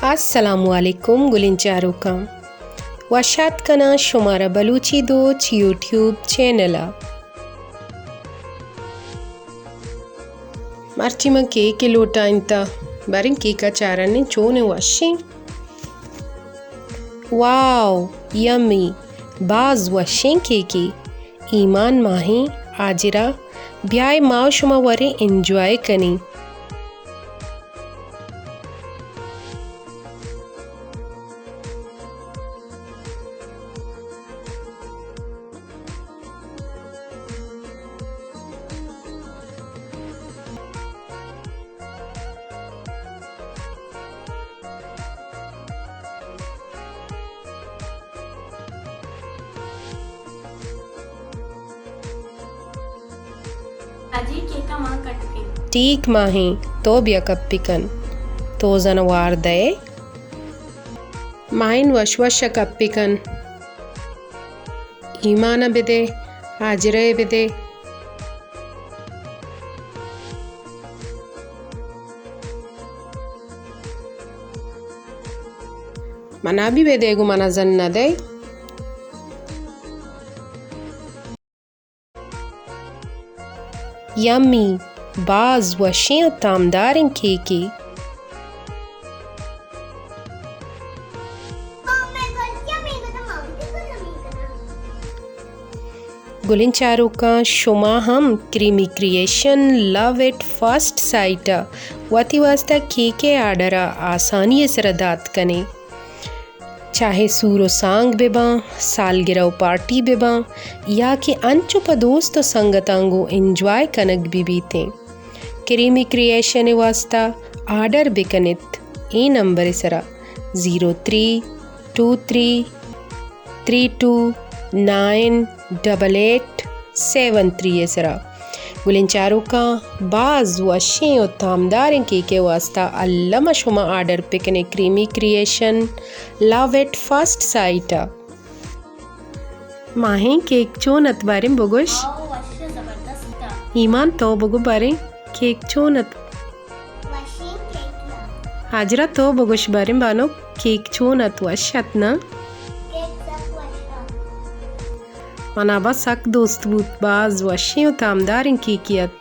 السلام علیکم گلیں چاروکاں، وش آتک کناں شمارا بلوچی دوچ یوٹیوب چینل ءَ۔ مرچی من کیکے لوٹائینتہ، باریں کیک ءَ چارن ایں چونیں وشیں۔ واو، یمی، باز وشیں کیکے۔ ایمان، ماہین، ہاجرہ، بیائے ما و شما وریں انجوائے کنیں۔ اجی کیک ءَ ما کٹ کن۔ ٹھیک ماہین، تو بیا کپی کن۔ تو زن وار دئے۔ ماہین وش وش ءَ کپی کن۔ ایمان ءَ بدے، ہاجرہ ءَ بدے۔ منا بھی بدے گو منا زن نہ دے۔ یمی، باز وشیں و تامداریں کیکے۔ گلیں چاروکاں، شما ہم کریمی کریئیشن لو ایٹ فرسٹ سائٹ ءَ وتی واسطہ کیک ءِ آرڈر ءَ آسانی ءِ سرا دات کن ئے۔ چاہے سور و سانگ بہ باں، سالگرہ و پارٹی بہ باں، یا کہ انچو پہ دوست و سنگتاں گوں انجوائے کنگ بہ بیتیں، کریمی کریئیشن ءِ واسطہ آرڈر بہ کن ات اے نمبر ءِ سرا، zero three two three three two nine double eight seven three ءِ سرا۔ گلیں چاروکاں، باز وشیں و تامداریں کیک ءِ واسطہ الم ءَ شما آرڈر بہ کن ئے کریمی کریئیشن لو ایٹ فرسٹ سائٹ ءَ۔ ماہین، کیک چون ات باریں بگوش؟ واو، وش ءُ زبردست ات۔ ایمان، تو بگو باریں کیک چون ات؟ وشیں کیک ات۔ ہاجرہ، تو بگوش باریں بانک، کیک چون ات؟ وش ات نا؟ کیک سک وش ات۔ منا با سک دوست بوت، باز وشیں و تامداریں کیکے ات۔